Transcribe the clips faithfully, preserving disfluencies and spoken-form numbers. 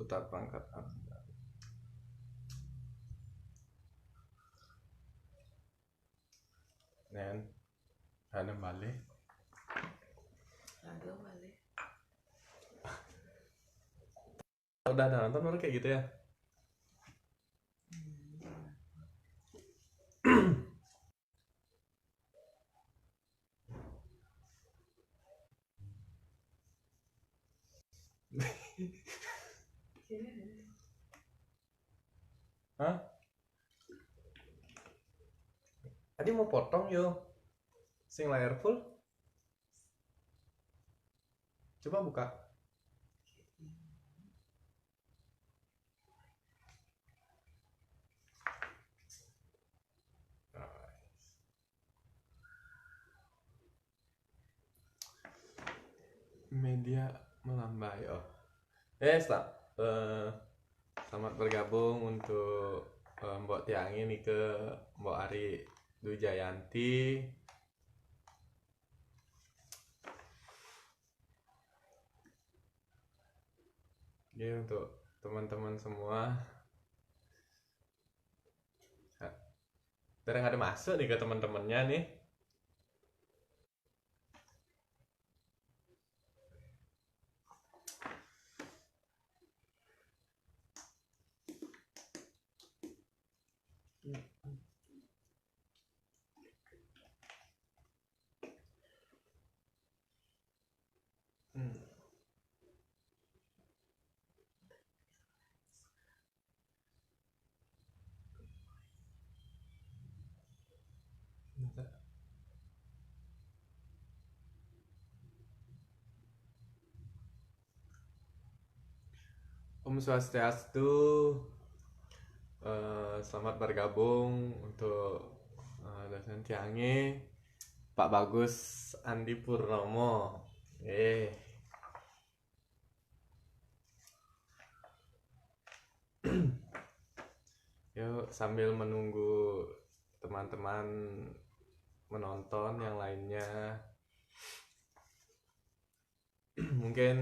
Putar perangkat anda. Nen, ada balik. Ada balik. Udah ada nonton baru kayak gitu ya? Hah? Tadi mau potong yo. Sing layar full. Coba buka. Media melambai. Oh. Eh, sel- eh, selamat bergabung untuk eh, Mbok Tiangi nih ke Mbok Ari Dujayanti. Jadi untuk teman-teman semua, terang ada masuk nih ke teman-temannya nih. Hmm. Om Swastiastu. Eh, selamat bergabung untuk eh, dosen Tiange, Pak Bagus Andi Purnomo. Eh. Yuk, sambil menunggu teman-teman menonton yang lainnya, mungkin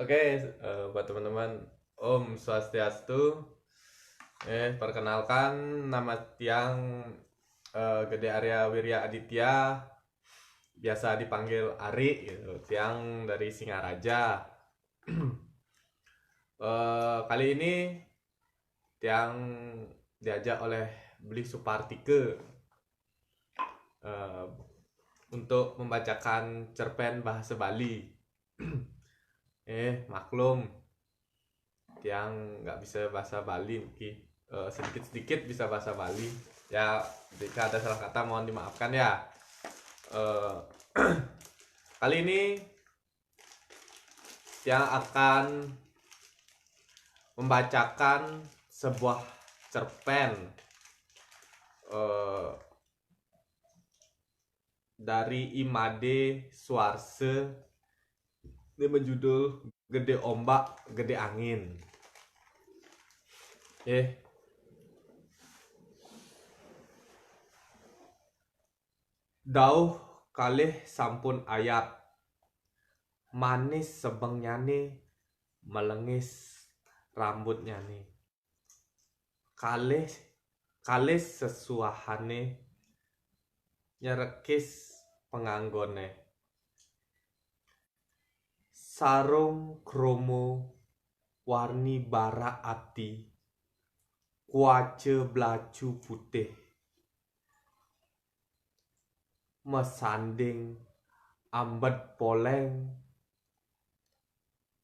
Oke, eh, buat teman-teman, Om Swastiastu. Eh, perkenalkan, nama tiang eh, Gede Arya Wirya Aditya, biasa dipanggil Ari gitu. Tiang dari Singaraja. Eh, kali ini tiang diajak oleh Beli Supartike eh, untuk membacakan cerpen bahasa Bali. Eh, maklum, tiang nggak bisa bahasa Bali, ki. Eh, sedikit-sedikit bisa bahasa Bali. Ya, jika ada salah kata mohon dimaafkan ya. Eh, kali ini tiang akan membacakan sebuah cerpen eh, dari Imade Suarse. Ini menjudul Gede Ombak, Gede Angin. Eh. Dauh kalih sampun ayat. Manis sebengnyane, melengis rambutnyane. Kalih, kalih sesuahane nyerekis penganggone. Sarung kromo warni barak ati, kuaca blacu putih. Masanding ambed poleng,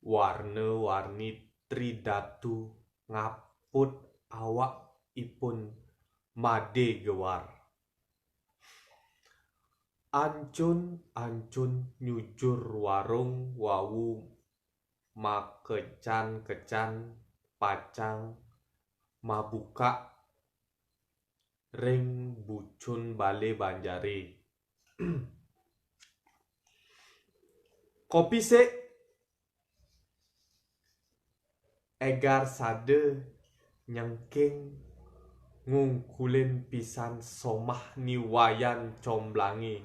warna-warni tridatu ngaput awak ipun made gewar. Ancun-ancun nyujur warung wau makecan-kecan pacang mabukak ring bucun balé Banjaré. Kopi sik, égar sada nyengking ngungkulin pisan somah ni Wayan Comblangé.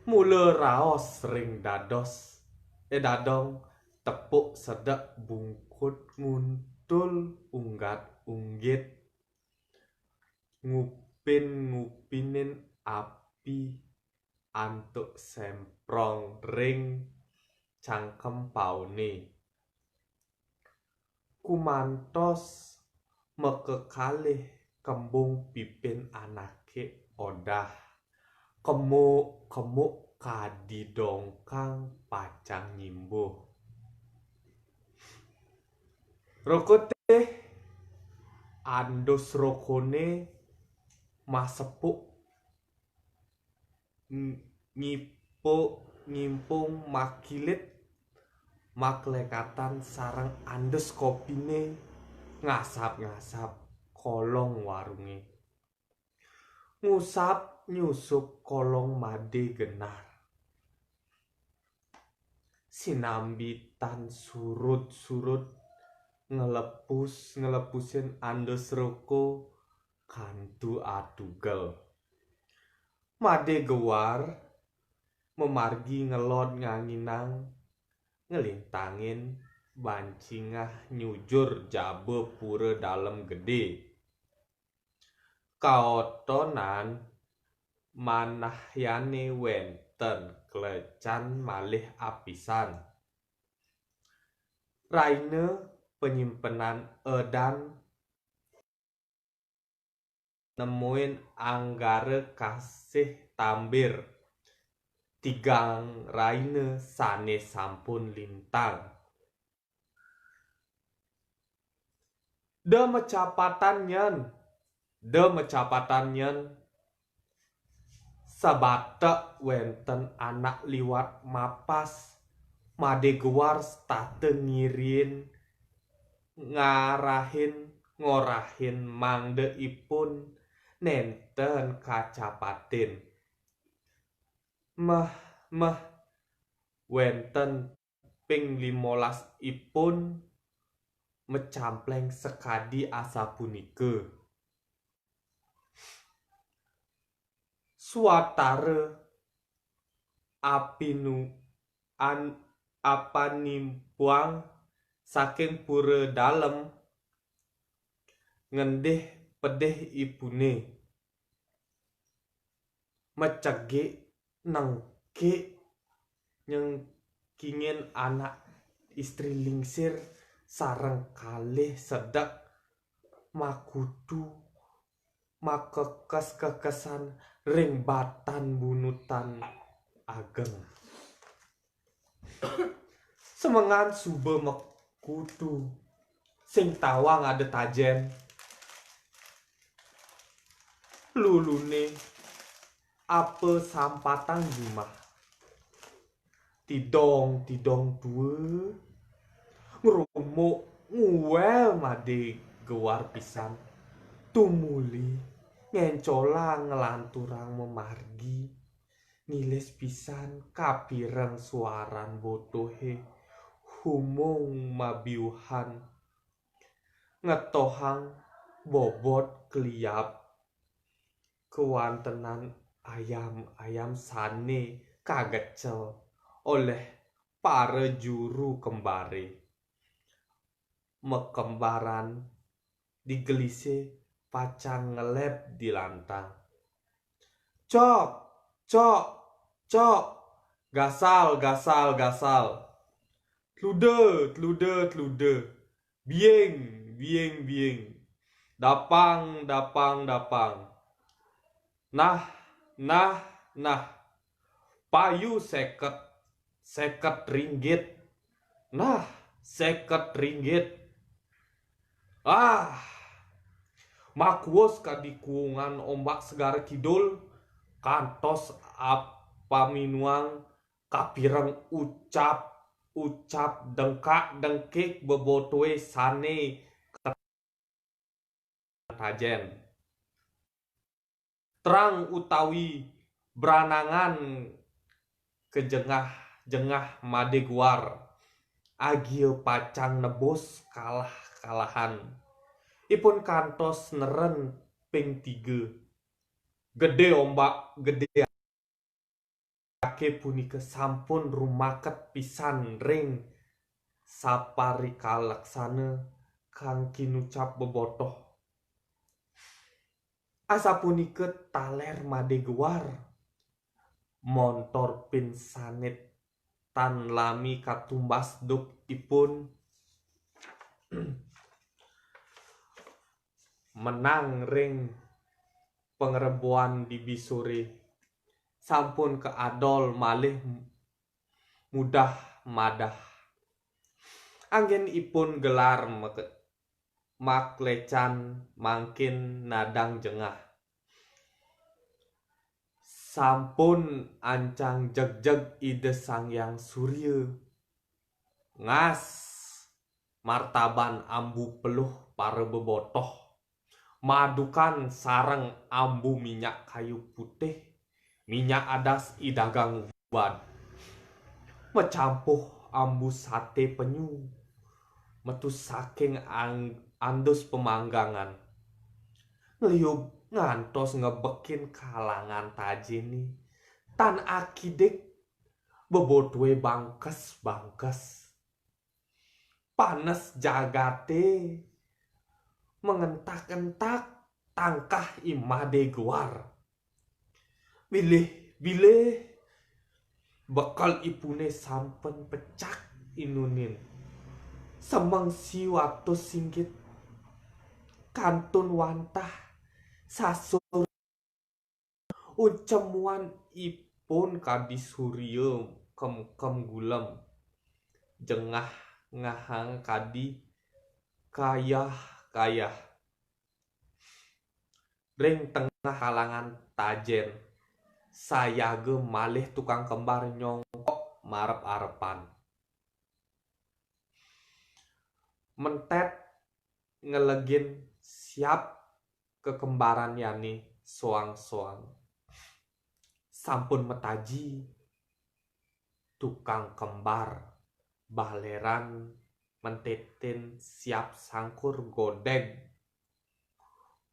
Mula raos ring dados, eh, dadong tepuk sedek bungkut nguntul unggat-unggit ngupin-ngupinin api antuk semprong ring cangkem pauné. Kumantos makakalih kembung pipin anaké odah. Kemuk-kemuk kadi dongkang pacang nyimbuh. Roko teh, andus rokoné masepuk ng-, ngipu-, ngimpung makilit, maklekatan sareng andus kopiné ngasap-ngasap kolong warungé. Ngusap nyusup kolong Madé Genar. Sinambitan surut-surut ngelepus-ngelepusin andus roko kantu atugel. Madé Gewar mamargi ngelod nganginang, ngelintangin bancingah nyujur jaba Pura Dalem Gedé. Kaotonan manahyané wénten klecan malih apisan. Raina panyimpenan edan nemuin anggara kasih tambir tigang raina sané sampun lintang. Da macapatan nyén, da macapatan nyén, sabatek wénten anak liwat mapas, Madé Gewar setata ngirin, ngarahin, ngorahin mangda ipun nénten kacapatin. Meh, meh, wénten ping limolas ipun macampleng sakadi asapunika. Swatara apinu-, an-, apanimpuang saking Pura Dalem ngendih pedih ipuné. Macegik nengkik nyengkingin anak istri lingsir sareng kalih sedek makutu makekes-kekesan ring batan bunutan ageng. Semengan suba mekutu, sing tawang ada tajén. Luluné apa sampatang jumah. Tidong-tidong tua, ngrumuk nguél Madé Gewar pisan. Tumuli ngéncolang nglanturang mamargi. Ngilis pisan kapireng suaran botohé humung mabiuhan, ngetohang bobot kliap kawantenan ayam-ayam sané kagecel olih para juru kembaré. Makembaran digelisé pacang ngeleb di lantang. Cok, cok, cok. Gasal, gasal, gasal. Tluda, tluda, tluda. Biing, biing, biing. Dapang, dapang, dapang. Nah, nah, nah. Payu seket, seket ringgit. Nah, seket ringgit. Ah, makuus kadi kuungan ombak Segara Kidul, kantos apaminuang kapireng ucap, ucap dengkak-dengkik bebotoé sané tajen. Terang utawi branangan kejengah-jengah Madé Guar, agia pacang nebus kalah-kalahan. Ipun kantos neren ping tiga. Gedé ombak, gedé aké punika sampun rumaket pisan ring saparikalaksana kang kinucap bebotoh. Asapunika taler Madé Guar, montor pinsanit tan lami katumbas duk ipun menang ring pangreboan di Bisuri, sampun kaadol malih mudah madah. Anggenipun gelar meke-, maklecan mangkin nadang jengah. Sampun ancang jegjeg Ida Sang Hyang Surya. Ngas martaban ambu peluh para bebotoh. Madukan sareng ambu minyak kayu putih, minyak adas I Dagang Uban. Macampuh ambu saté penyu, metu saking ang-, andus pamanggangan. Ngliub ngantos ngebekin kalangan tajené, tan akidik bebotoé bangkes-bangkes. Panes jagaté mangentak-entak tangkah I Madé Guar. Bilih-bilih bekel ipuné sampun pecak inunin. Semeng siu atus singgit kantun wantah sasur. Uncemuan ipun kadi surya kemkem gulem. Jengah ngahang kadi kayah-kayah. Ring tengah kalangan tajen, sayaga malih tukang kembar nyongkok marep-arepan. Mentet ngelegin siap kekembarannyané soang-soang. Sampun mataji tukang kembar baleran mentetin siap sangkur godeg,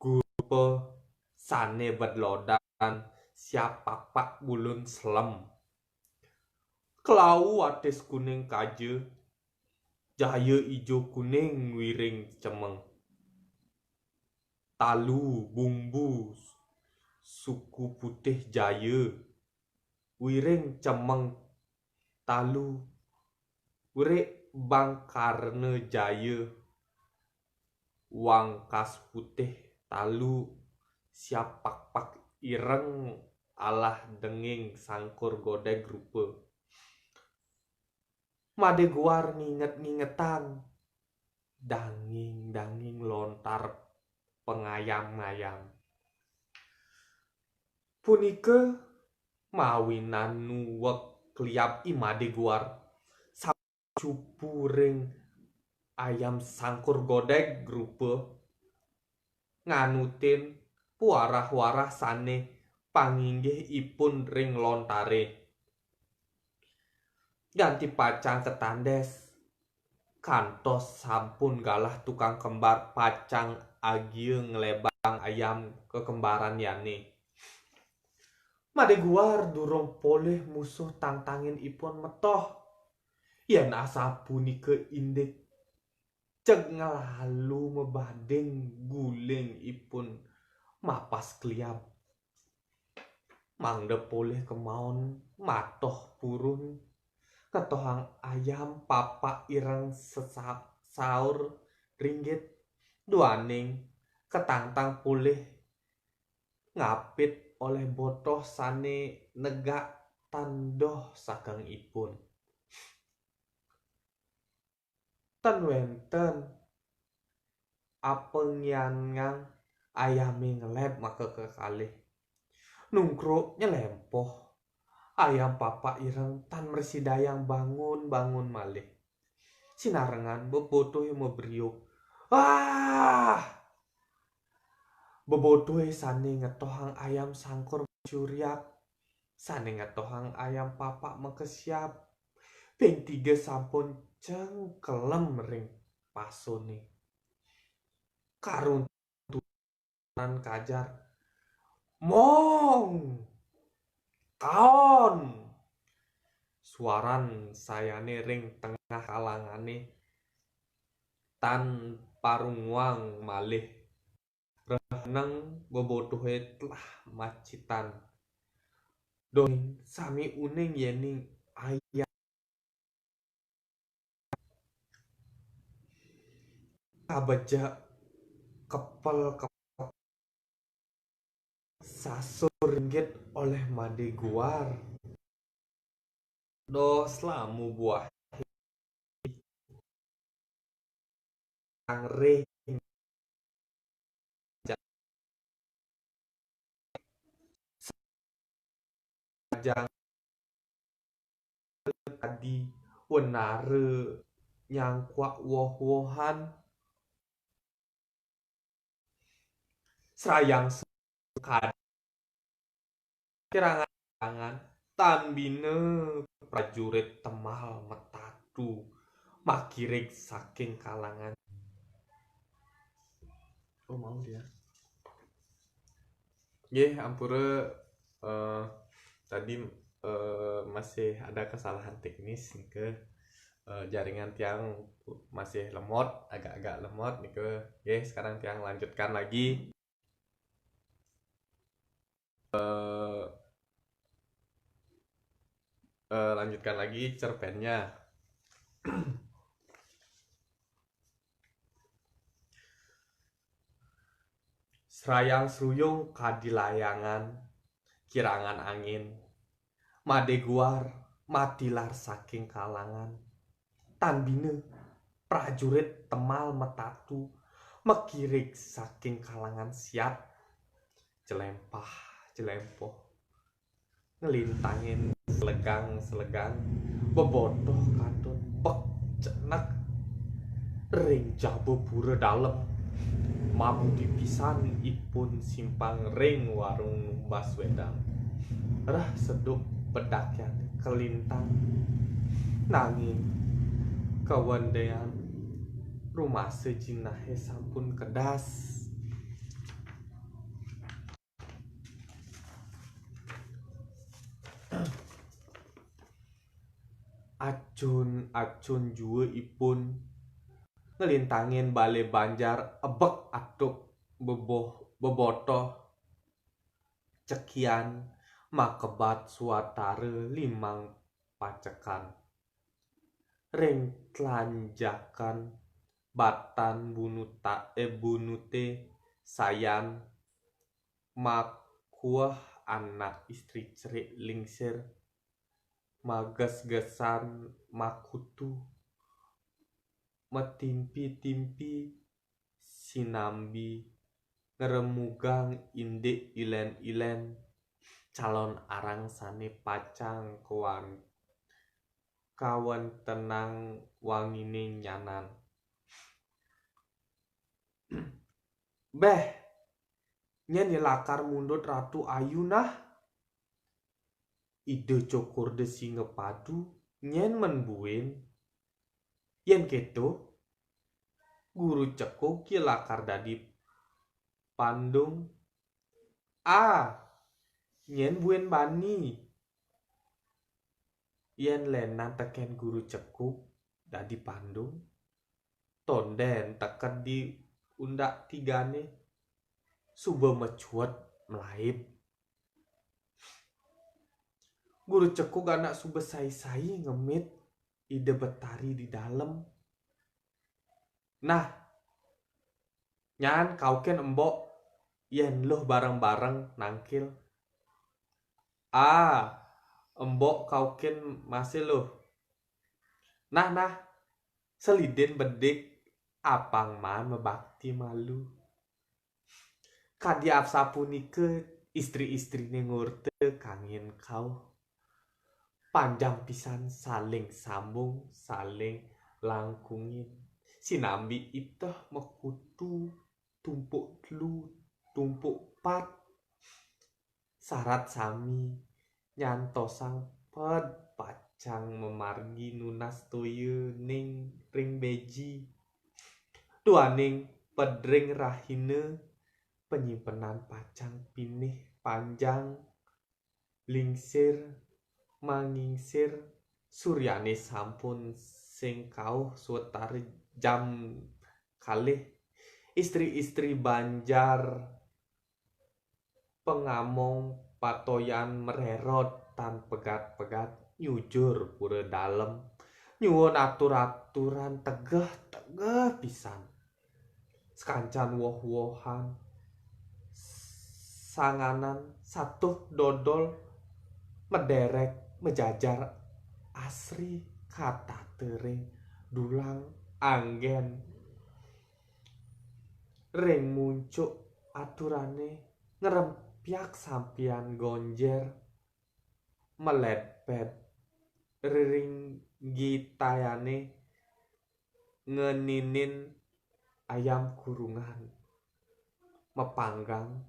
gurupa sané bedlodan siap pakpak bulun selem. Kelau atis kuning kaja, jaya ijo kuning wiring cemeng. Talu bumbu suku putih jaya, wiring cemeng talu, wiring bangkarna jaya, wangkas putih talu, siap pakpak ireng alah denging sangkur godeg rupa. Madé Guar nginget-ngingetang danging-danging lontar pangayam-ngayam. Punika mawinan nuwek kliab I Madé Guar cupu ring ayam sangkur godeg rupa nganutin puarah-warah sané panginggih ipun ring lontaré. Ganti pacang katandés, kantos sampun galah tukang kembar pacang agia nglebang ayam kekembarannyané. Madé Guar durung polih musuh tangtangin ipun metoh. Yén asapunika indik, jeg nglalu mabading guling ipun mapas kliab. Mangda polih kemaon matoh purun, ngetohang ayam papak ireng sesa-, saur ringgit, duaning katangtang polih ngapit olih botoh sané negak tan doh saking ipun. Tan wénten apa ngiangang ayamé ngeleb maka kekalih. Nungkruk nyelempoh. Ayam papak ireng tan mrasidayang bangun-bangun malih. Sinarengan bebotohe mabriuk. "Ah!" Bebotohe sane ngetohang ayam sangkur macuriak, sane ngetohang ayam papak makesiab. Ping tiga sampun cengkelem ring pasone. Karuntuhan kajar, "Mong! Kaon!" Suaran sayane ring tengah kalangane tan parunguang malih. Rehneng bebotohe telah macitan. Dongeng sami uning yening ayam kabejek kepel-kepel sasur ringgit oleh Made Guar. Dos lamu buah kang ring jang tadi wenara nyangkuak woh-wohan. Srayang kadi kirangan tan bina prajurit temal metatu makirig saking kalangan. Oh, mau dia. Nggih, ampura, eh, tadi, eh, masih ada kesalahan teknis nika. Eh, jaringan tiang masih lemot, agak-agak lemot nika. Nggih, sekarang tiang lanjutkan lagi. Eh, eh, lanjutkan lagi cerpennya. Srayang sruyung kadi layangan, kirangan angin, Made Guar matilar saking kalangan. Tan bina prajurit temal metatu makirig saking kalangan siat, jelempah, jelempoh, nglintangin selegang-selegang, bebotoh katun bek cenek ring jaba pura dalem. Mabudi pisan ipun simpang ring warung numbas wedang. Rah seduk pedakyane kalintang. Nanging kawentean rumasa jinahe sampun kedas. Acun-acun jua ipun nglintangin bale banjar ebek atuk beboh, bebotoh cekian makebat suatara limang pacekan. Ring tlanjakan batan bunuta-, eh, bunute sayan makueh anak istri cerik lingsir, magesgesan makutu, matimpi-timpi, sinambi ngremugang indik ilen-ilen calon arang sane pacang kawan-, kawentenang wangine nyanan. "Beh, nyen ya lakar mundut Ratu Ayu nah. Ida Cokor de Singapadu nyen men buin. Yen keto, Guru Cekuk ya lakar dadi pandung. Ah, nyen buin bani. Yen lenan teken Guru Cekuk dadi pandung, tonden teken di undak tigane suba mecuet melaib. Guru Cekuk anak suba sai-sai ngemit Ida Betari di dalem. Nah, nyan kaukin embok yen luh bareng-bareng nangkil." "Ah, embok kaukin masih luh." "Nah, nah, selidin bedik apang maan mabakti malu. Kadi asapunika istri-istrine ngorta kangin kauh. Panjang pisan saling sambung, saling langkungin. Sinambi iteh mekutu, tumpuk telu, tumpuk pat. Sarat sami nyantosang ped pacang mamargi nunas toya ning ring beji. Duaning pedring rahina panyimpenan pacang pinih panjang, lingsir, mangingsir, suryane sampun sing kauh sawetara jam kalih. Istri-istri banjar pangamong patoyan mererot tan pegat-pegat nyujur pura dalem. Nyuwun atur-aturan tegeh-tegeh pisan. Sakancan woh-wohan, sanganan satuh dodol, mederek, mejajar asri katata ring dulang anggen. Ring muncuk aturane ngrempiak sampian gonjer, meledped, riringgitayane ngeninin ayam kurungan, mapanggang,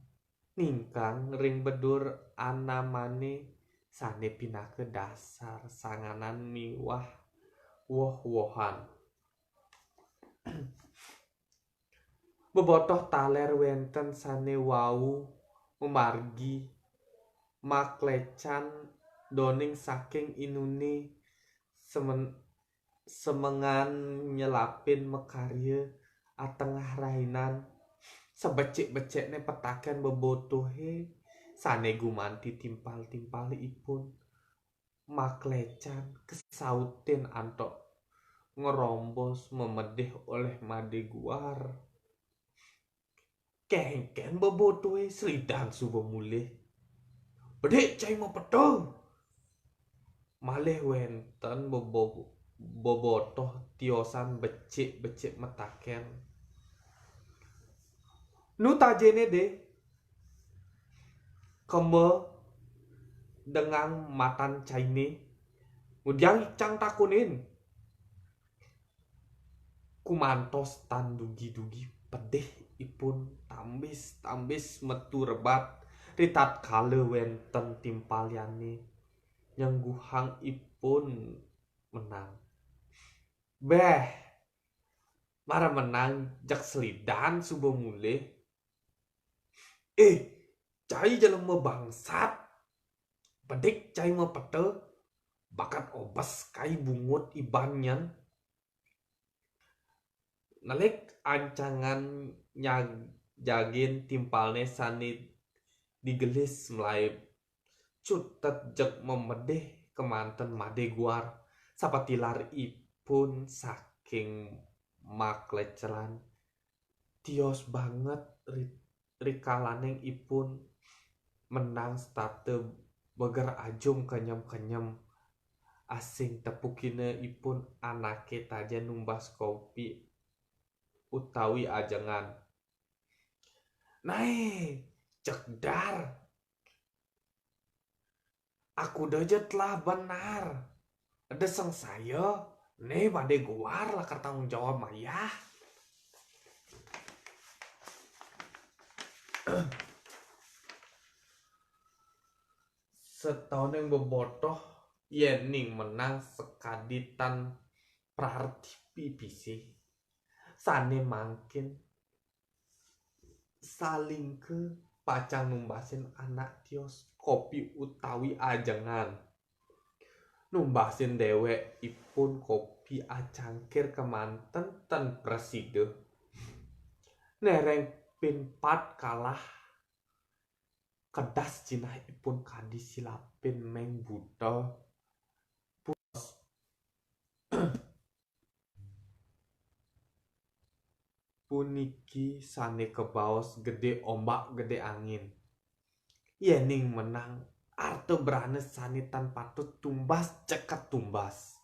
ningkang ring bedur anamane sane pinaka dasar sanganan miwah woh-wohan. Bebotoh taler wenten sane wau mamargi maklecan doning saking inune semen-, semengan nyelapin makarya atengah rainan. Sabecik-becikne petaken bebotohe sane gumanti timpal-timpal ipun. Maklecan kasautin antuk ngrombos mamedih olih Made Guar. "Kengken bebotohe selidan suba mulih? Bedik cai mapeta!" Malih wenten bebo-, bebotoh tiosan becik-becik mataken. "Nu tajene, De? Kema dengan matan caine? Ngudiang icang takunin." Kumantos tan dugi-dugi pedih ipun tambis-tambis metu rebat ritatkala wenten timpalane nyengguhang ipun menang. "Beh, mara menang jeg selidan suba mulih." "Eh, cai jelema bangsat! Bedik cai mapeta, bakat obes kai bungut iban nyen." Nalik ancangan nyajagin timpalne sane digelis malaib, cutet jeg mamedih kemanten Made Guar, sapatilar ipun saking maklecan. Tios banget ri-, rikalaning ipun menang setata beger ajum kenyem-kenyem. Asing tepukina ipun anake tajen numbas kopi utawi ajengan. "Nae, cekdar. Akuda ja telah benar. Eda sengsaya, ne Made Guar lakar tanggung jawab mayah." Satoning bebotoh yening menang sakadi tan prartipi pisih. Sane mangkin salingka pacang numbasin anak tios kopi utawi ajengan. Numbasin dewek ipun kopi acangkir kemanten tan prasida. Nereng pin pat kalah, kedas jinah ipun kadi silapin meng buta. Puniki sane kabaos gede ombak gede angin. Yening menang, arta brana sane tan patut tumbas, ceket tumbas.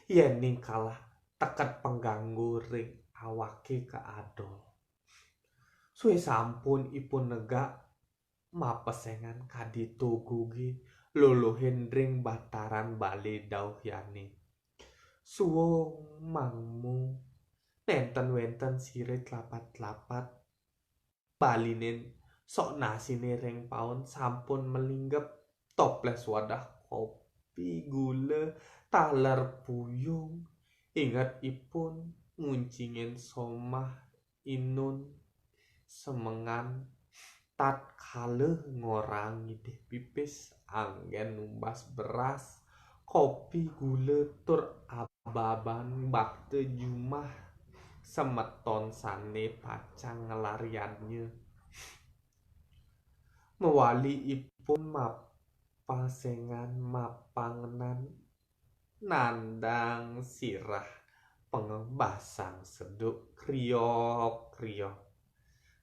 Yening kalah, teket pengganggu ring awake kaadol. Sue sampun ipun negak mapesengan kadi togoge lolohen ring bataran bale dauh yane. Suwung mangmu, nenten wenten sire tlapat-tlapat. Balinen sok nasine ring paon sampun malinggep, toples wadah kopi gula, taler puyung. Inget ipun nguncingin somah Inun semengan tatkala ngorang ngidih pipis anggen numbas beras, kopi gula tur ababan bakta jumah semeton sane pacang ngelariannya. Mawali ipun mapasengan mapangenan nandang sirah pangeh basang seduk kriok-kriok.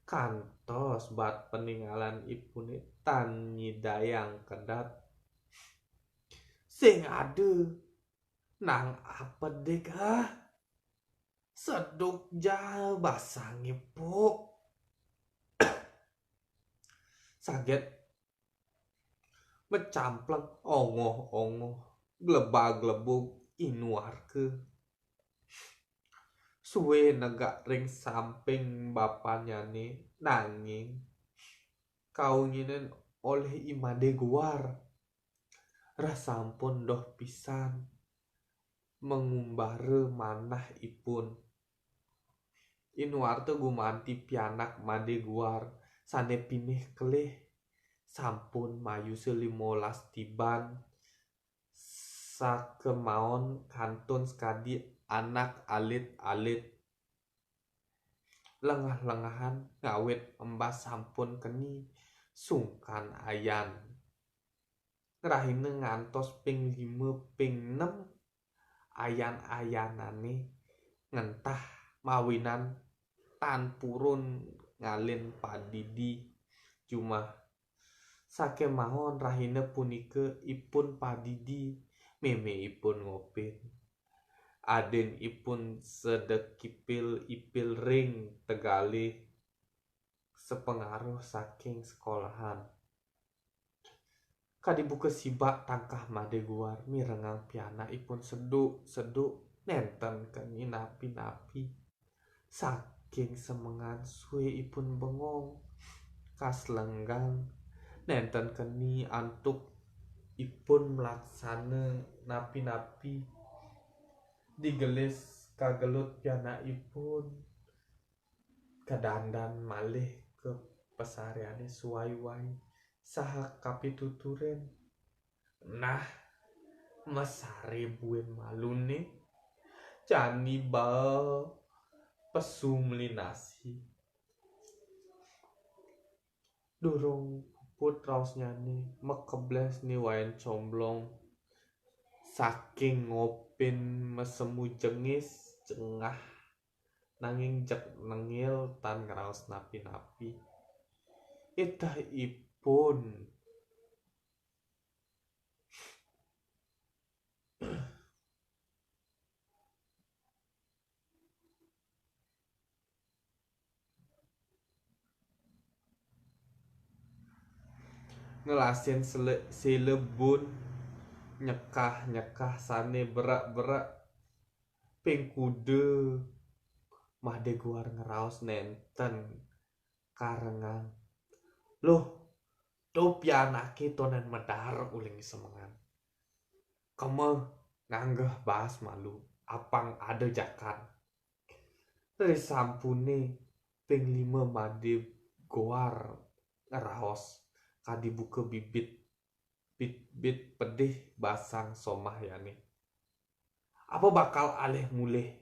Kantos bat paningalan ipune tan nyidayang kedat. Sing ada nang apa dik ah? Seduk ja basange, Puk. Saget macampleng ongoh-ongoh, glebag-glebug Inu Warka. Suwe negak ring samping bapannyane, nanging kaunginan olih I Made Guar. Rah sampun doh pisan mangumbara manah ipun. Inu Warka gumanti pianak Made Guar sane pinih kelih, sampun mayusa limolas tiban, sakemaon kantun sakadi anak alit-alit. Lengah-lengahan ngawit embas sampun keni sungkan ayan. Ngrahina ngantos ping lima, ping nem, ayan-ayanane ngentah mawinan tan purun ngalin padidi jumah. Sakemawon rahina punika ipun padidi, meme ipun ngopin. Adin ipun sedek kipil-ipil ring tegale sapangaruh saking sekolahan. Kadi buka sibak tangkah Made Guar mirengang pianak ipun seduk-seduk, nenten keni napi-napi. Saking semengan suwe ipun bengong, kas lenggang, nenten keni antuk ipun mlaksana napi-napi. Digelis kagelut pianak ipun, kadandan malih ka pasariane suwai-wai saha kapituturin. Nah, masare buin malune, jani baa pesu meli nasi. Durung puput raosnyane, makebles ni wayan comblong. Saking ngopin masemu jengis, jengah, nanging jeg nengil tan ngraos napi-napi. Iteh ipun. Ngelasin sele-, silebun, nyekah-nyekah sane berak-berak, ping kuda Made Guar ngraos nenten karengang. Luh, to pianake tonden medar uling semengan. Kema nganggeh baas malu, apang ada jakan. Risampune ping lima Made Guar ngraos kadi buka bibit, bit-, bit pedih basang somahyane. Apa bakal alih mulih?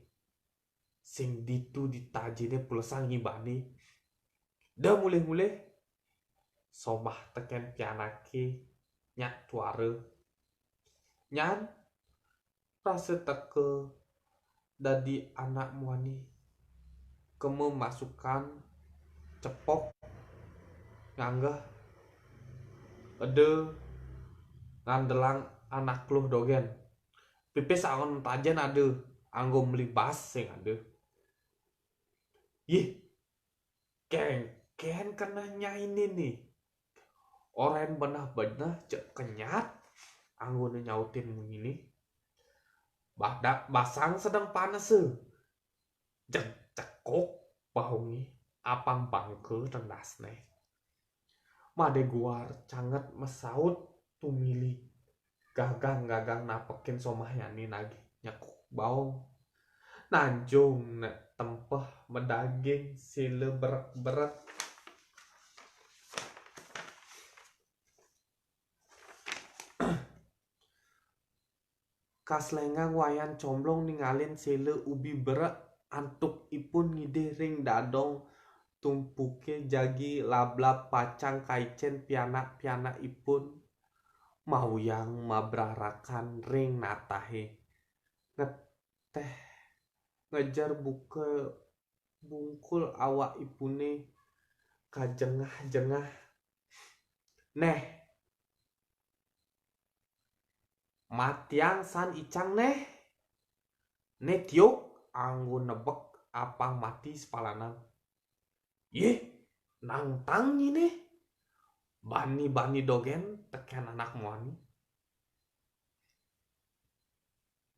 Sing ditu ditajine pulesang ngibane. Da mulih-mulih, somah teken pianake nyak tuara. Nyan rasa teka dadi anak muani. Kema masukan cepok nganggeh eda ngandelang anak luh dogen. Pipis angon tajen ada, anggo meli bas sing ada. Yih, kengken keneh nyaine ni. Oren beneh-beneh cek kenyat, anggona nyautin munyiné. Badak basang sedeng panese. Jeg cekuk baungé apang bangka tendasné. Madé Guar canget masaut tumili. Gagang-gagang napekin Somahyani nagih nyekuk baung. Nanjung né tempeh madaging sila berek-berek. Kaslengang Wayan Comblong ningalin sila ubi berek antuk ipun ngidih ring dadong tumpuké jagi lablab pacang kaicén pianak-pianak ipun mauyang mabrarakan ring natahé. Ngeteh ngejer buka bungkul awak ipuné kajengah-jengah. Neh, matiang san icang neh. Né tiuk anggo nebek apang mati sepalanan. Yéh, nangtang nyiné. Bani-bani dogén tekén anak muani.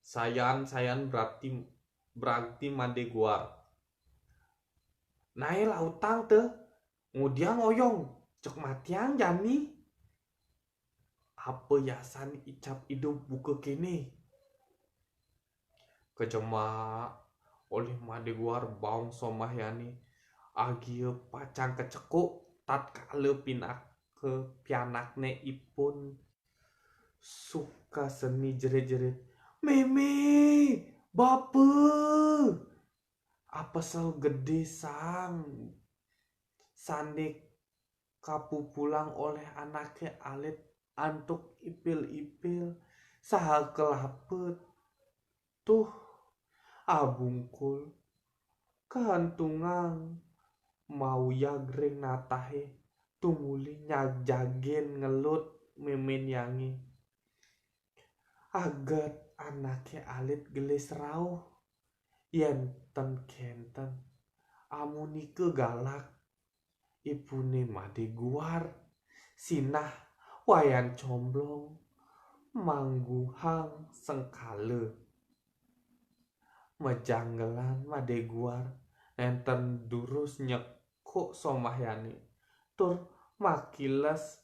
Sayan-sayan berarti berarti Madé Guar. Naé lautang té, ngudiang oyong, cék matiang jani. Apa yasan icap idup buka kéné? Kajemak olih Madé Guar baung Somahyani, agia pacang kacekuk tatkala pinaka pianakné ipun Sukaseni jerit-jerit, "Mémé, Bapa!" Apesel gedé sang sané kapupulang olih anaké alit antuk ipil-ipil saha kelapa tuh abungkul kaentungang mauyag ring natahé tumuli nyajagin ngelut mémén yangé. Aget anaké alit gelis rauh. Yén ten kénten, amunika galak ipuné Madé Guar, sinah Wayan Comblong mangguhang sengkala. Majanggelan Madé Guar nénten durus nyekuk Somahyani tur makiles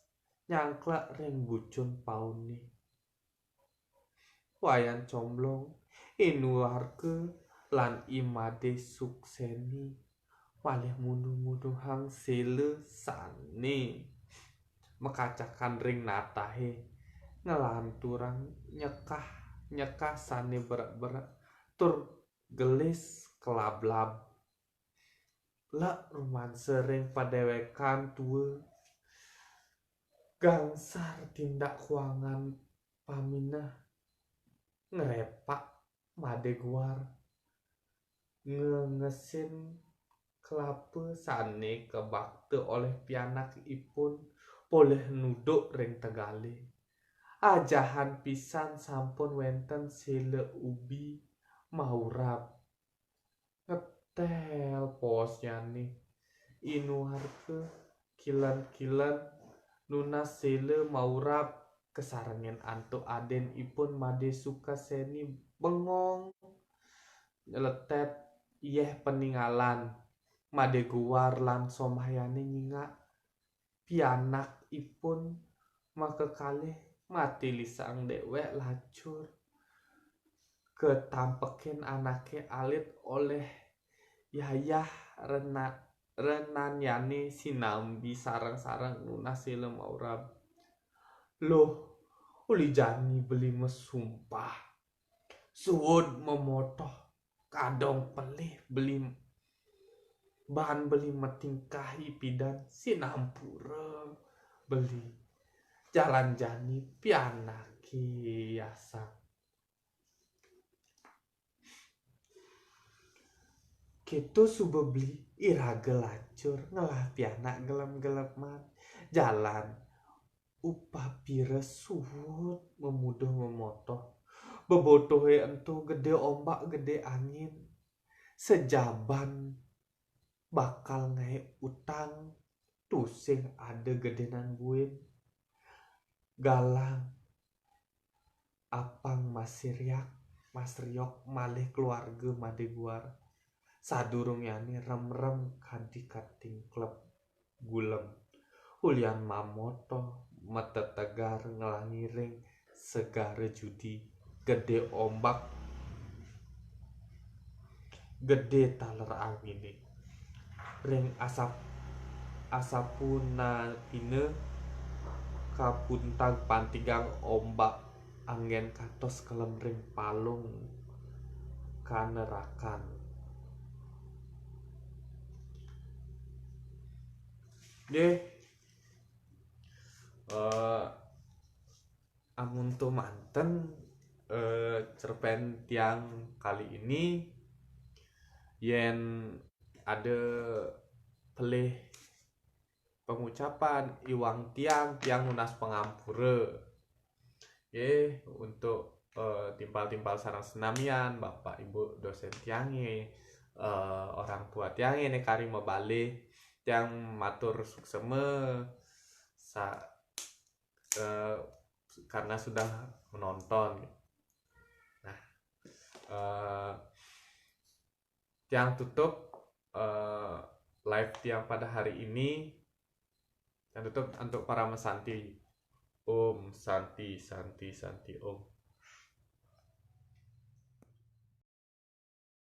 nyangklek ring bucun pauné. Wayan Comblong, I Nuarka lan I Madé Sukseni malih munduh-munduhang séla sané makacakan ring natahé, nglanturang nyekah-nyekah sané berek-berek tur gelis kelablab. Lek rumansa ring padéwékan tua, gangsar tindak kuangan pamineh ngrepak Madé Guar, ngengesin kelapa sané kabakta olih pianakipun polih nuduk ring tegalé. Ajahan pisan sampun wénten séla ubi maurab. Ngetél poosnyané, I Nuarka kilen-kilen nunas séla maurab kasarengin antuk adinipun Madé Sukseni bengong nyletet yéh paningalan. Madé Guar lan Somahyani nyingak pianakipun makakalih mati lisang déwék lacur. Katampekin anaké alit olih yayah rena-, renanyané sinambi sareng-sareng nunas séla maurab. Luh, uli jani beli masumpah. Suud mamotoh kadong pelih beli ban beli matingkah ipidan sinampura beli. Jalan jani pianaké yasak. Kéto suba beli iraga lacur ngelah pianak gelem-geleman. Jalan upapira suud mamuduh mamotoh. Bebotohé ento gedé ombak gedé angin. Sajaban bakal ngaé utang, tusing ada gedénan buin. Galang Apang Mas Riok, Mas Riok malih keluarga Madeguar. Sadurungyane remrem kadi kating klep gulem. Ulian mamoto, matetegar nglangiring segara judi, gede ombak, gede taler angine. Ring asap asapunapina kapuntag pantigang ombak anggen katos kelem ring palung kanerakan. Nggih. Eh, amun tumanten, eh, cerpen tiang kali ini, yen ada pelih pengucapan iwang tiang, tiang nunas pangampura. Nggih, untuk, eh, timpal-timpal sareng senamian, Bapak Ibu dosen tiange, eh, orang tua tiange ne kari mabalih, tiang matur suksema sa-, eh, karena sudah menonton. Nah, eh, tiang tutup, eh, live tiang pada hari ini. Tiang tutup untuk Parama Santi. Om Santi, Santi, Santi, Om.